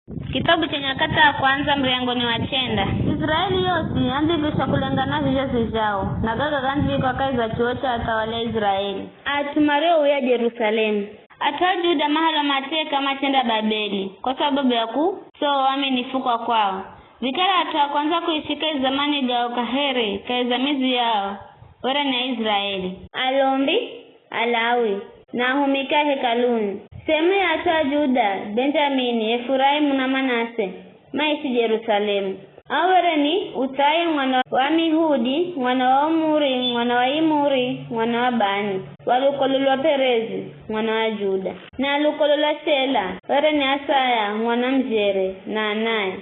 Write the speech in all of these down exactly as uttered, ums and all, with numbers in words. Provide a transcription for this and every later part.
Kitabu cha Nyakati ya Kwanza, muryango ni wa chenda. Israeli yosi yandzivisha kulengana vizhazi zhao, na gaga gandzivikwa kahi za chuwo cha athawali a Israeli. At'u mariouya Jerusalemu. At'u a Juda mahalwa mateka machenda Babeli, kwa sababu ya kusowa uaminifu kwa kwao. Vikara at'u a kwanza kuishi kahi za maniga uka here kahi za midzi yao, were ni Aisraeli. Alombi, Alawi, na ahumiki a hekaluni. Sehemu ya at'u a Juda, Benjamini, Efuraimu na Manase, maishi Jerusalemu. Ao were ni Uthai mwana wa Amihudi, mwana wa Omuri, mwana wa Imuri, mwana wa Bani, wa lukolo lwa Perezi, mwana wa Juda. Na lukolo lwa Shela, were ni Asaya, mwana mujere, na anae.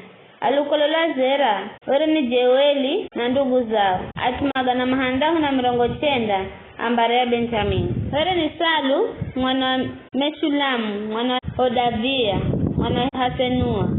A lukolo lwa Zera, were ni Jeueli na ndugu zao, at'u magana mahandahu na mirongo chenda a mbari ya Benjamini. Were ni Salu, mwana wa Meshulamu, mwana wa Hodavia, mwana wa Hasenua.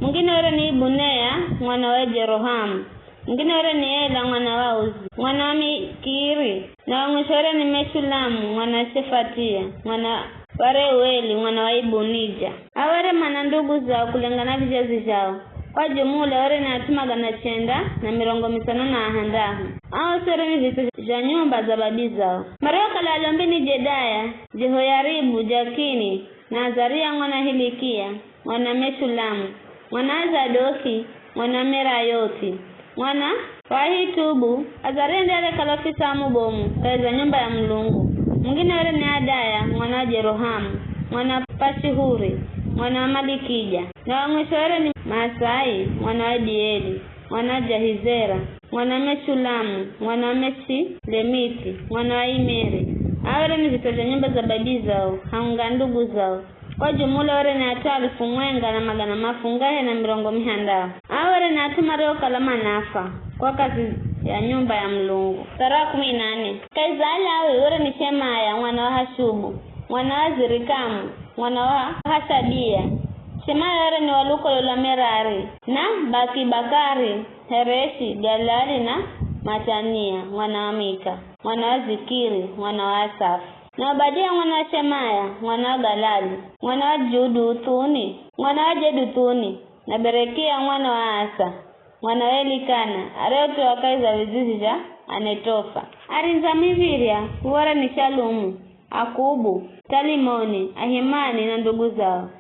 Mungine were ni Ibunea, mwana wa Jerohamu. Mungine were ni Ela, mwana wa Uzi, mwana wa Mikiri. Na wa mwisho were ni Meshulamu, mwana wa Shefatia, mwana wa Reueli, mwana wa Ibunija. Ao were mana ndugu zao kulengana vizhazi zhao. Kwa jumula were ni at'u magana chenda na mirongo mitsano na ahandahu. Ao osi were ni vitso zha nyumba za babi zao. Mariokala alombi ni Jedaya, Jehoyaribu, Jakini, na Azaria mwana Hilikia, mwana Meshulamu, mwana wa Zadoki, mwana wa Merayothi, mwana wa Ahitubu. Azaria ndiye arekala ofisa mubomu kahi za nyumba ya Mulungu. Mungine were ni Adaya, mwana wa Jerohamu, mwana wa Pashihuri, mwana wa Malikija. Na wa mwisho were ni Maasai, mwana wa Adieli, mwana wa Jahizera, mwana wa Meshulamu, mwana wa Meshilemiti, mwana wa Imeri. Ao were ni vitso zha nyumba za babi zao, haunga ndugu zao. Kwa jumula were ni at'u alifu mwenga na magana mafungahe na mirongo mihandahu. Ao were ni at'u mariokala manafwa kwa kazi ya nyumba ya Mulungu. Mstari wa kumi na nane. Kahi za Alawi were ni Shemaya, mwana wa Hashubu, mwana wa Zirikamu, mwana wa Hashabia. Shemaya were ni wa lukolo lwa Merari, na Bakibakari, Hereshi, Galali na Matania, mwana wa Mika, mwana wa Zikiri, mwana wa Asafu. Na Obadia mwana wa Shemaya, mwana wa Galali, mwana wa Juduthuni, mwana wa Jeduthuni, na Berekia mwana wa Asa, mwana wa Elikana, ariyethuwa kahi za vizizi zha Anetofa. Arindzi a miv̱irya, were ni Shalumu, Akubu, Talimoni, Ahimani na ndugu zao.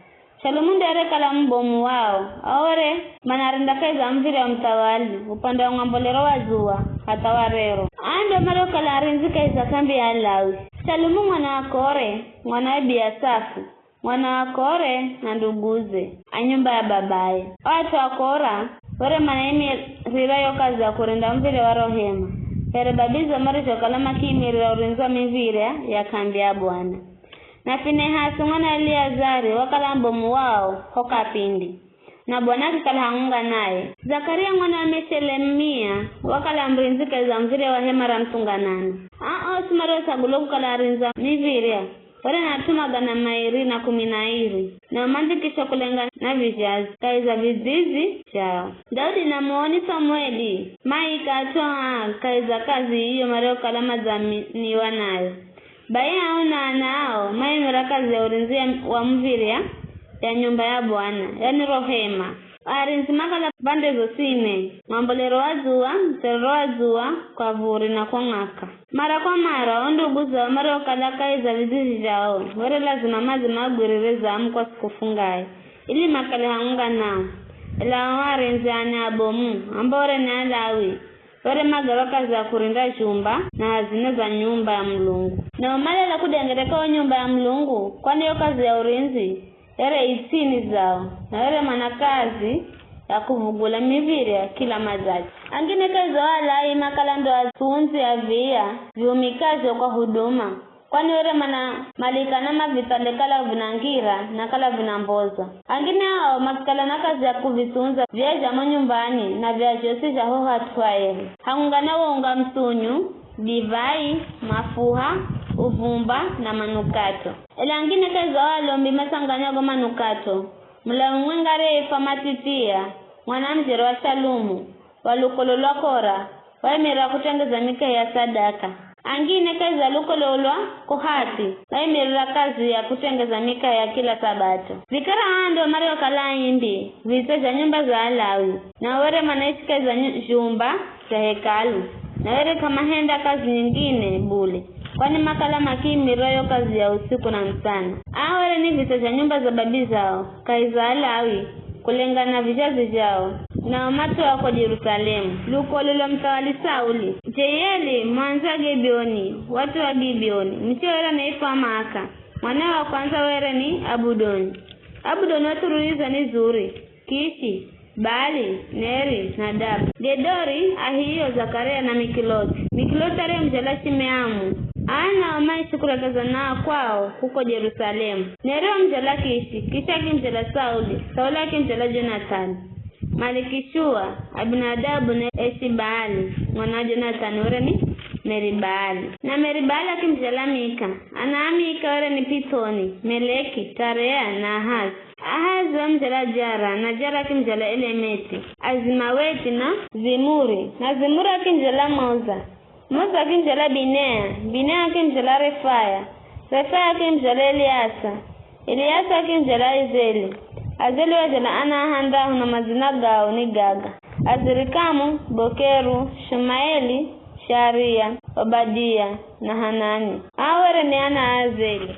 Shalumu ndiye arekala mubomu wao. Ao were manarinda kahi za muv̱irya wa muthawali, upande wa ng'ambolero wa dzuwa, hatha wa rero. Aa ndo mariokala arindzi kahi za k'ambi ya Alawi. Shalumu mwana wa Kore, mwana wa Ebiasafu, mwana wa Kore na nduguze, a nyumba ya babaye. O at'u a Kora were manaimirira yo kazi ya kurinda muv̱irya wa ro hema, here babizo marizhokala makiimirira urindzi wa miv̱irya ya k'ambi ya Bwana. Na Finehasi mwana wa Eliazari wakala mubomu wao ho kapindi, na Bwana akikala hamwenga naye. Zakaria mwana wa Meshelemia wakala murindzi kahi za muv̱irya wa hema ra muthunganano. Aa osi mariotsagulwa kukala arindzi a miv̱irya, were ni at'u magana mairi na kumi na airi, nao mandhikishwa kulengana na vizhazi kahi za vidzizi zhao. Daudi na muoni Samueli maika at'u aa kahi za kazi iyo mariokala madzaminiwa nayo. Bai ao na ana ao maimira kazi ya urindzi ya- wa muv̱irya ya nyumba ya Bwana, yani ro hema. Arindzi makala pande zosi ne, ng'ambolero wa dzuwa, muserero wa dzuwa, kwa vuri na kwa mwaka. Mara kwa mara, o ndugu zao mariokala kahi za vidzizi zhao, were lazima madze magwirire zamu kwa siku fungahe, ili makale hamwenga nao. Ela ao arindzi ane abomu, ambao were ni Alawi, were magarwa kazi ya kurinda zhumba na hazina za nyumba ya Mulungu. Nao malela kudengereka yo nyumba ya Mulungu, kwani yo kazi ya urindzi, ere itsini zao, na ere mana kazi ya kuvugula miviri ya kila madzaji. Angine kahi za o Alawi makala ndo atsundzi a viya viumikazho kwa huduma, kwani ere mana malikana mavipande kala vina ngira na kala vina mboza. Angine ao makikala na kazi ya kuvitsundza viya zha mo nyumbani na viya zhosi zha ho hat'u haeri, hamwenga na wo unga msunyu, divai, mafuha, uvumba na manukato. Ela angine kahi za o alombi matsanganya go manukato, Mulawi mumwenga ariyeifwa Matithia, mwana mujere wa Shalumu, wa lukolo lwa Kora, waimirira kutengeza mikahe ya sadaka. Angine kahi za lukolo lwa Kohathi, maimirira kazi ya kutengeza mika ya kila Sabato. Vikara aa ndo mariokala aimbi vitsa zha nyumba za Alawi, na were manaishi kahi za nyu- zhumba zha Hekalu, na were k'amahenda kazi nyingine bule, kwani makala makiimirira yo kazi ya usiku na mutsana. Aa were ni vitsa zha nyumba za babi zao, kahi za Alawi, kulengana na vizhazi zhao, nao matsowa ko Jerusalemu. Lukolo lwa muthawali Sauli. Jeieli, mwandza wa Gibeoni, watsowa Gibeoni, muche were anaifwa Maaka, mwanawe wa kwandza were ni Abudoni. Abudoni watsururizwa ni Zuri, Kishi, Baali, Neri, Nadabu. Gedori, Ahiyo, Zakaria na Mikilothi. Mikilothi ariyemuzhala Shimeamu. Aa nao maishi kurekezana na akwao kuko Jerusalemu. Neri wamuzhala Kishi, Kishi akimuzhala Sauli, Sauli akimuzhala Jonathani, Malikishuwa, Abinadabu na Eshibaali, mwana wa Jonathani were ni Meribaali. Na Meribaali akimuzhala Mika. Ana a Mika were ni Pithoni, Meleki, Tarea na Ahazi. Ahazi wamuzhala Jara, na Jara akimuzhala Elemeti, Azimaweti na Zimuri. Na Zimuri akimuzhala Moza. Moza akimuzhala Binea, Binea akimuzhala Refaya, Refaya akimuzhala Eliasa, Eliasa akimuzhala Azeli. Azeli wazhala ana ahandahu na madzina gao ni gaga: Azirikamu, Bokeru, Shumaeli, Sharia, Obadia na Hanani. Aa were ni ana a Azeli.